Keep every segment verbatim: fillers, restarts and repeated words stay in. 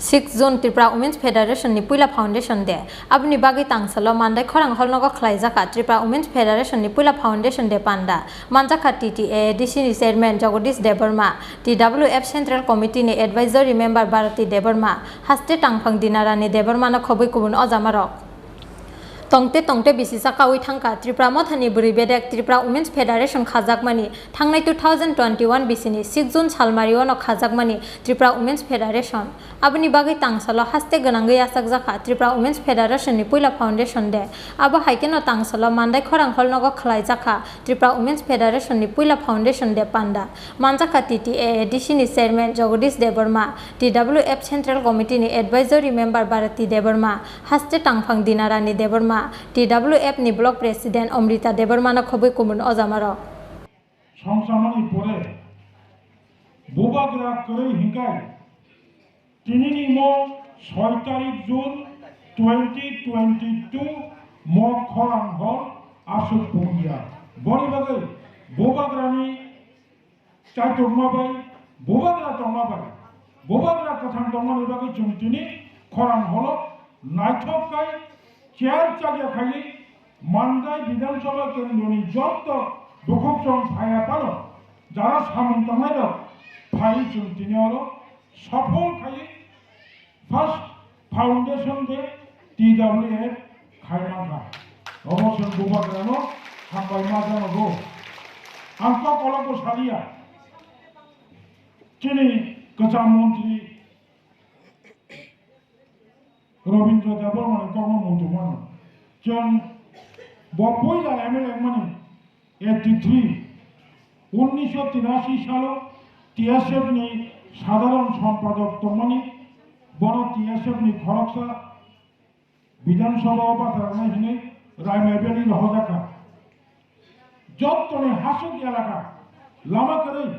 Six June Tripura Women's Federation ni puila Foundation Day. Aboni bagwi tangsalo Mandai khorang hall nogo khlaijakha Tripura Women's Federation ni puila Foundation Day panda. Manjakha T T A A D C ni chairman Jagadish Debbarma, T W F Central Committee ni advisory member Bharati Debbarma, haste tangphang Dinarani Debbarma no khobwi kubun ojamarok. Tongte tongte bisi sakaui thangkha Tripura mothani bwrwi bedek Tripura Women's Federation khajakmani. Thangnai two thousand twenty-one bisini six June salmario no khajakmani Tripura Women's Federation. Aboni bagwi tangsalo haste gwnangwi yachakjakha Tripura Women's Federation ni puila Foundation Day. Abo hai kheno tangsalo Mandai khorang hall nogo khlaijakha Tripura Women's Federation ni puila Foundation Day panda. Manjakha T T A A D C ni chairman Jagadish Debbarma, T W F Central Committee ni advisory member Bharati Debbarma, haste tangphang Dinarani Debbarma, T W F ni block president Amrita Debbarma no khobwi kubun ojamarok. Songchamani pore bubagra kwrwi hinkai tinini mo soi tarik June twenty twenty-two mo khorang hor aswk pungya. Boni bagwi bubagrani chaitorma bai, bubagra tongma bai, bubagra kwthang tongmani bagwi chwng tini khorang holo naithok kai chair chakya khaiwi Mandai Bidhan Sabha kendroni jotto bukhuk song phaya phano jara samung tangnairok phaiwi chwng tini oro sophol khaiwi first Foundation Day T W F khaimangkha. Obo chwng bubagrano hambai ma janogo. Ang kok kolokbo saliya. Chini kwcham montri Robindra Debbarmani kokno muitu mano. Chwng bo puila M L A wngmani eighty three, unnisho tirashi salo T S F ni sadharon sompadok tongmani, bono T S F ni khoroksa Bidhan Sabha o bathra rwnai hwnwi Raimai Valley rohorjakha. Jottoni hasuk elaka lama kwrwi,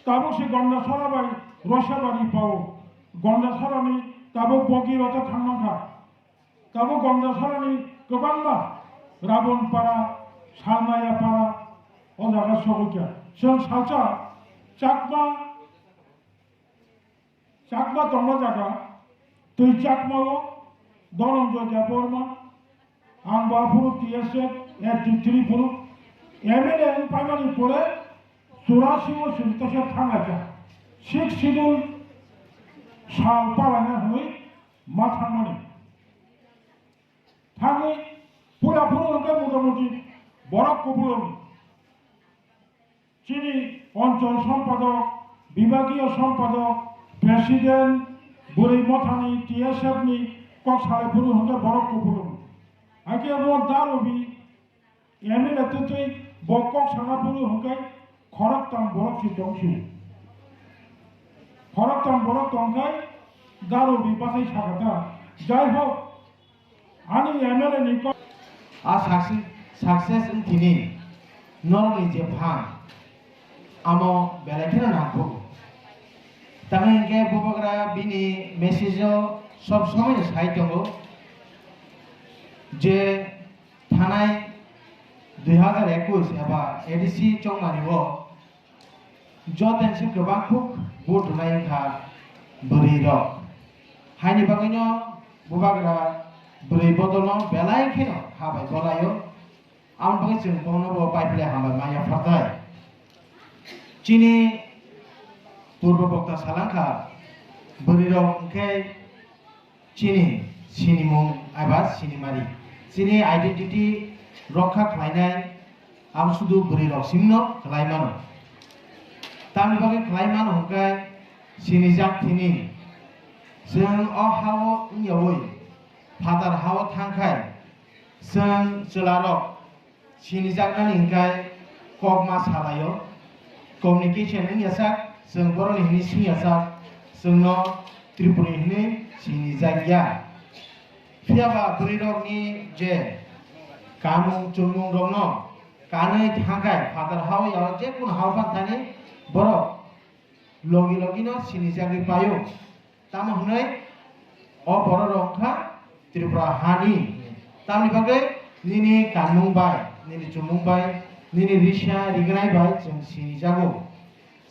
tabuk se Gondasora bai Roisabari pao. Gondasorani tabuk bogi rota thangmangkha. Tabuk Gondasorani kwbangma Rabonpara, Salnayapara o jaga sogwikha. Chwng salsa Chakma Chakma tongma jaga, twi Chakmao Dhananjay Debbarma, ang bo aphuru T S F eighty three phuru M L A wng paimani pore churasi o chwng teisa thanglaikha. Sixth Schedule sal palaina hwnwi ma thangmani. Thangwi pura phuru hwnkhe motamuti borok kubulung. Chini onchol sompadok, bibagiyo sompadok, president, bwrwi mothani T S F ni kok salai phuru hwnkhe borok kubulung. Hakhe omo Darobi M L A twtwi bo kok sana phuru hwnkhe khoroktham borok si tongsi. Khoroktham borok tongkhai Darobi bachai sakha ta. Jai hok, Ani M L A ni kok. A success, success wng thini norokni je phan, amo belai kheno nangkuk. Tamni hinkhe bubagra bini message o sob somoi no sai tongo je thanai dui hazar ekush eba A D C chongmani o Joten se kwbang kuk vote rwnai wngkha bwrwi rok. Haini bagwino bubagra bwrwi bodolno belai kheno ha bai bolaio. Aboni bagwi chwng bono bo pai phlai hambai manya pharthai. Chini purbo bokta salangkha bwrwi rok hwnkhe Chini sinimung eba sinimari, chini identity rokha khlainai, abo sudu bwrwi rok simno khlai mano. Tamni bagwi khlai mano hwnkhe sinijak thini. Chwng o hao wngyaui phatar hao thangkhai, chwng chwlarok Sinijaknani hwnkhe kok ma salaio. Communication wngya sak, chwng borokni hwnwi swngya sak, chwngno Tripuri hwnwi sinijakya. Phiya ba bwrwirokni je kamung chumung rokno kanwi thangkhai, phatar hao ya je kunu hao phan thani borok logi logino sinijagwi paio. Tamo hwnwi o borok rok wngkha Tripura hani. Tamni bagwi nini kanmung bai, nini chumung bai, nini risa rignai bai chwng sinijago.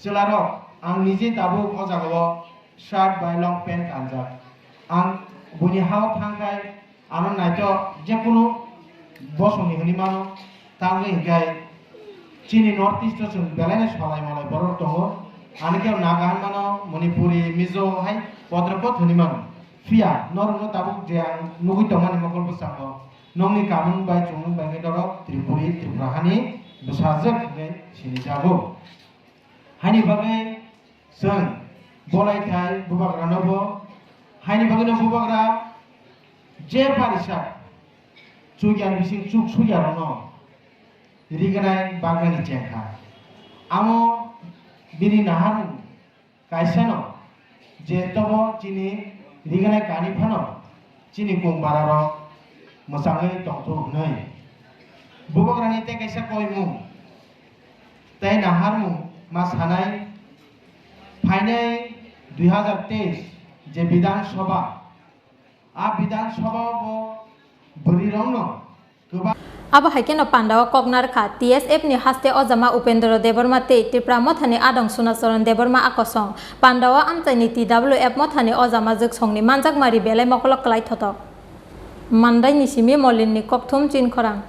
Chwlarok, ang niji tabuk o jagao shirt bai long pant kanjak. Ang buini hao thangkhai ano naito jekunu bosongni hwnwi mano, tamni hwnkhe chini North East o chwng belaino solai molai borok tongo. Ani khe Naga hwnmano, Manipuri, Mizo hai potrepot hwnwi mano. Phiya norokno tabuk je ang nugwi tongmani mokol bwskango nokni kamung bai chumung bai khe norok Tripuri, Tripura hani bwsajwk hwnwi sinijago. Haini bagwi chwng bolai thai bubagranobo, haini bagwino bubagra je parisa chukya bising chuk suyarokno rignai bagnani chengkha. Amo bini naharmung kaisano je tobo chini rignai kani phano chini kung bararok mwchangwi tongthok hwnwi. Bubagrani tei kaisa koimung tei naharmung ma sanai phainai dui hazar teis je Bidhan Sabha, a Bidhan Sabha o bo bwrwirokno kwbang. Abo hai kheno pandao kok narwkha T S F ni haste ojama Upendra Debbarma tei Tipra Mothani adong Sunacharan Debbarma a kosong. Pandao amchaini T W F Mothani ojama jwksongni manjakmari belai mokolo kwlai thotok. Mandaini simi Molinni kokthum chinkhorang.